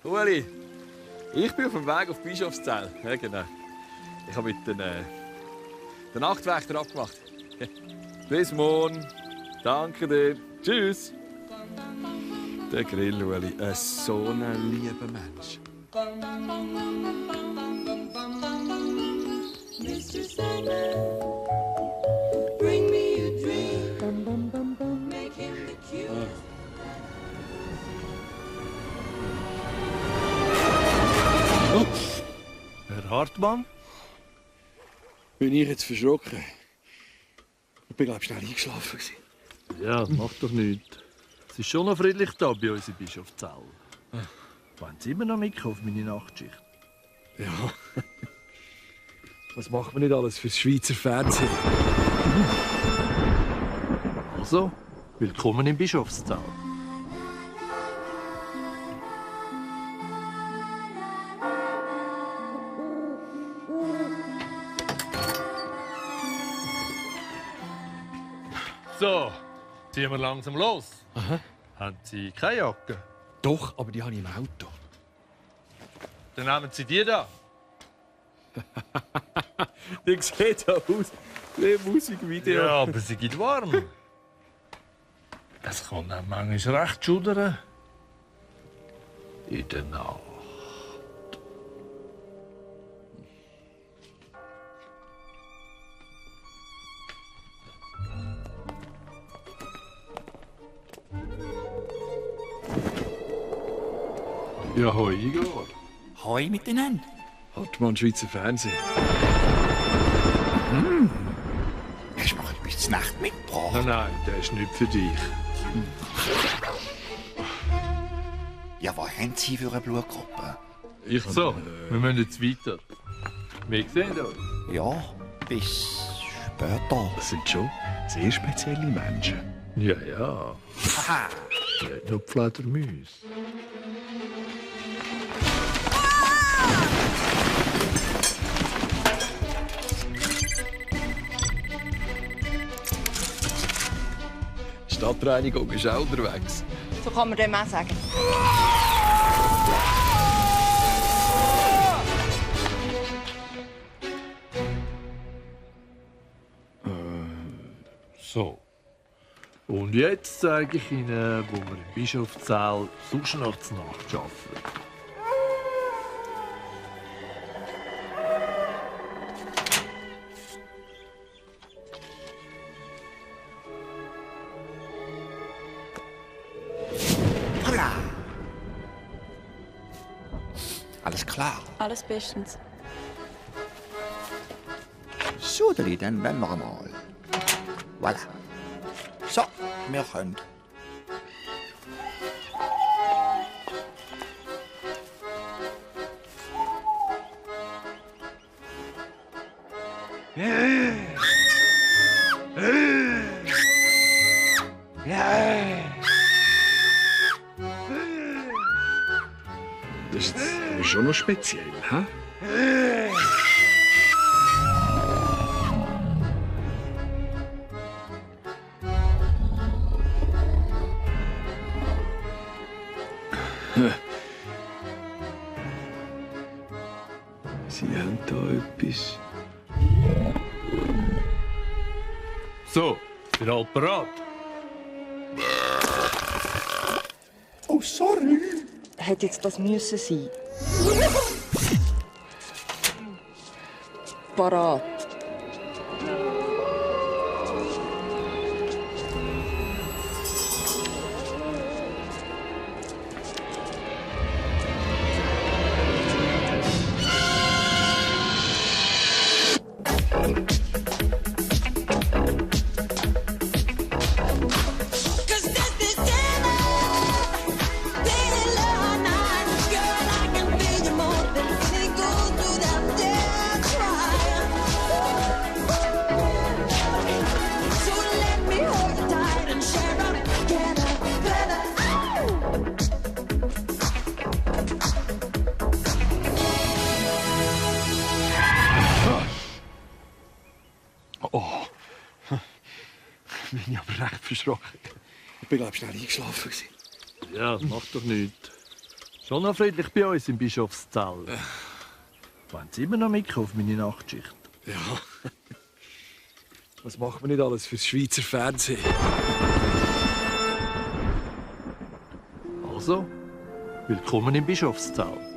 Ueli, ich bin auf dem Weg auf Bischofszell. Ja, genau. Ich habe mit den Nachtwächter abgemacht. Bis morgen. Danke dir. Tschüss. Der Grill, Ueli, so ein lieber Mensch. Mr. Sandman, bring me a dream. Make him the cutest. Herr Hartmann? Bin ich jetzt verschrocken? Ich bin, glaube ich, schnell eingeschlafen. Ja, macht doch nichts. Es ist schon noch friedlich da bei uns in Bischofszell. Wollen Sie immer noch mit auf meine Nachtschicht? Ja. Was macht man nicht alles fürs Schweizer Fernsehen? Also, willkommen in Bischofszell. So, ziehen wir langsam los. Aha. Haben Sie keine Jacke? Doch, aber die habe ich im Auto. Dann nehmen Sie die da. Die sieht ja aus wie ein Musikvideo. Ja, aber sie gibt warm. Es kann auch manchmal recht schudern. In der Nacht. Ja, hoi, Igor. Hoi miteinander. Hartmann, Schweizer Fernsehen. Hast du mir etwas zur Nacht mitgebracht? Nein, der ist nicht für dich. Ja, was haben Sie für eine Blutgruppe? Ich so, wir müssen jetzt weiter. Wir sehen uns. Ja, bis später. Das sind schon sehr spezielle Menschen. Ja, ja. Aha. Der hat noch Fledermäuse. Die Stadtreinigung ist auch unterwegs. So kann man dem auch sagen. So. Und jetzt zeige ich Ihnen, wo wir in Bischofszell sonst noch zur Nacht arbeiten. Holla. Alles klar. Alles bestens. So, dann wollen wir mal. Voilà. So, wir können. Das ist schon noch speziell, hä? Sie haben da etwas. So, sind alle bereit? Oh, sorry. Hätte jetzt das müssen sein? Parat. Oh. Bin ich aber recht verschrocken. Ich bin, glaube ich, schnell eingeschlafen. Ja, macht doch nichts. Schon noch friedlich bei uns im Bischofszell. Wollen Sie immer noch mitkommen auf meine Nachtschicht? Ja. Was macht man nicht alles fürs Schweizer Fernsehen? Also, willkommen im Bischofszell.